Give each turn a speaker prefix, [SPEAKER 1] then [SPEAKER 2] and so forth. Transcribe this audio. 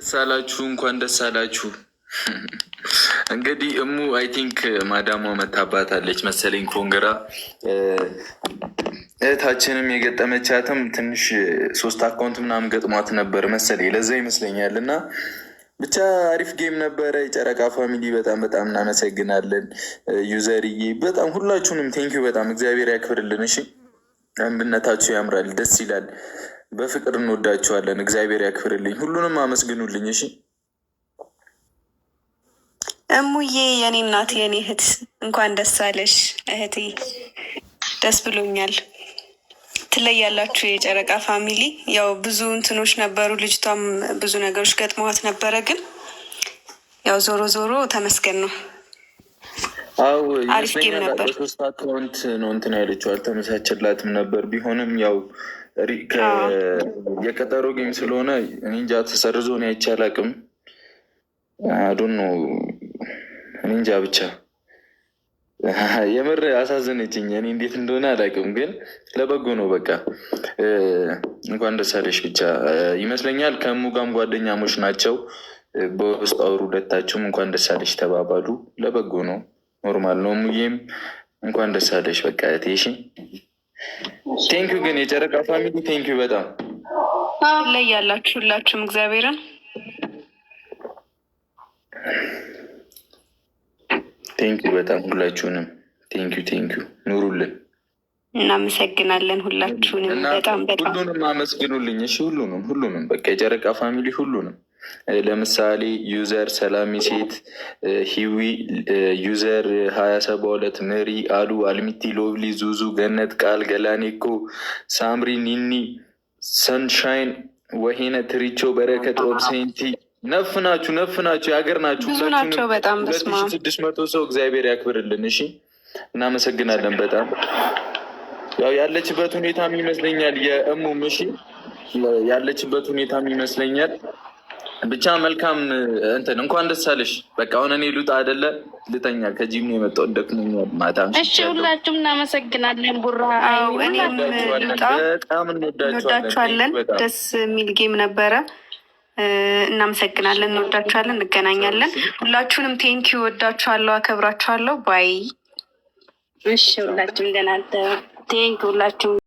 [SPEAKER 1] ደስ አላችሁ፣ እንኳን ደስ አላችሁ። እንግዲህ እሙ I think ማዳሟ መታባታለች መሰለኝ። Congra። እህታችንም የገጠመቻትም ትንሽ ሶስት account ምናምን ገጥሟት ነበር መሰለኝ፣ ለዛ ይመስለኛል። እና ብቻ አሪፍ game ነበረ። የጨረቃ family በጣም በጣም እናመሰግናለን። User ዬ በጣም ሁላችሁንም thank you በጣም፣ እግዚአብሔር ያክብርልን። እሺ፣ አንድነታችሁ ያምራል፣ ደስ ይላል። በፍቅር እንወዳችኋለን። እግዚአብሔር ያክብርልኝ። ሁሉንም አመስግኑልኝ። እሺ።
[SPEAKER 2] እሙዬ የኔ እናት፣ የኔ እህት፣ እንኳን ደስ አለሽ እህቴ፣ ደስ ብሎኛል። ትለያላችሁ የጨረቃ family። ያው ብዙ እንትኖች ነበሩ፣ ልጅቷም ብዙ ነገሮች ገጥመዋት ነበረ። ግን ያው ዞሮ ዞሮ ተመስገን ነው።
[SPEAKER 1] አው
[SPEAKER 2] አሪፍ game
[SPEAKER 1] ይመስለኛል።
[SPEAKER 2] ነበር።
[SPEAKER 1] በሶስት account ነው እንትን ያለችው፣ አልተመቻቸላትም ነበር። ቢሆንም ያው የቀጠሮ game ስለሆነ እኔ እንጃ፣ ተሰርዞ እኔ አይቼ አላውቅም። I don't know፣ እኔ እንጃ፣ ብቻ የምር አሳዘነችኝ። እኔ እንዴት እንደሆነ አላውቅም፣ ግን ለበጎ ነው። በቃ እንኳን ደስ አለሽ ብቻ። ይመስለኛል ከእሙ ጋም ጓደኛሞች ናቸው። በውስጥ አውሩ፣ ሁለታችሁም እንኳን ደስ አለሽ ተባባሉ። ለበጎ ነው፣ normal ነው። እሙዬም እንኳን ደስ አለሽ። በቃ እህቴ፣ እሺ፣ thank you። ግን የጨረቃ family thank you በጣም።
[SPEAKER 2] ትለያላችሁ ሁላችሁም እግዚአብሔርን።
[SPEAKER 1] Thank you በጣም ሁላችሁንም፣ thank you, thank you፣ ኑሩልን።
[SPEAKER 2] እናመሰግናለን ሁላችሁንም።
[SPEAKER 1] እና
[SPEAKER 2] በጣም በጣም።
[SPEAKER 1] ሁሉንም አመስግኑልኝ። እሺ፣ ሁሉንም ሁሉንም፣ በቃ የጨረቃ family ሁሉንም፣ ለምሳሌ user ሰላሚ ሴት፣ ሂዊ፣ user 2072፣ ሜሪ፣ አሉ፣ አልሚቲ፣ ሎቭሊ፣ ዙዙ፣ ገነት፣ ቃል፣ ገላኔኮ፣ ሳምሪ፣ ኒኒ፣ ሰንሻይን፣ ወሄነ፣ ትሪቾ፣ በረከት፣ ኦብሴንቲ፣ ነፍ ናችሁ፣ ነፍ ናችሁ፣ የሀገር ናችሁ።
[SPEAKER 2] ብዙ ናቸው በጣም።
[SPEAKER 1] ሁለት
[SPEAKER 2] በስመ
[SPEAKER 1] ሺ
[SPEAKER 2] አብ።
[SPEAKER 1] ስድስት መቶ ሰው እግዚአብሔር ያክብርልን። እሺ፣ እናመሰግናለን በጣም። ያው ያለችበት ሁኔታም ይመስለኛል የእሙም፣ እሺ፣ ያለችበት ሁኔታም ይመስለኛል። ብቻ መልካም እንትን፣ እንኳን ደስ አለሽ። በቃ አሁን እኔ ልውጣ አይደለ፣ ልተኛ። ከጂም ነው የመጣሁት፣ ደክሞኛል። ማታ
[SPEAKER 3] እሺ፣ ሁላችሁም እናመሰግናለን። ቡራ።
[SPEAKER 2] አዎ፣ እኔም ልውጣ።
[SPEAKER 1] በጣም እንወዳችኋለን።
[SPEAKER 2] እንወዳችኋለን።
[SPEAKER 1] በጣም።
[SPEAKER 2] ደስ የሚል game ነበረ። እናመሰግናለን። እንወዳችኋለን። እንገናኛለን። ሁላችሁንም thank you። ወዳችኋለሁ፣ አከብራችኋለሁ። Bye.
[SPEAKER 3] እሺ፣ ሁላችሁም ደህና። Thank ሁላችሁም።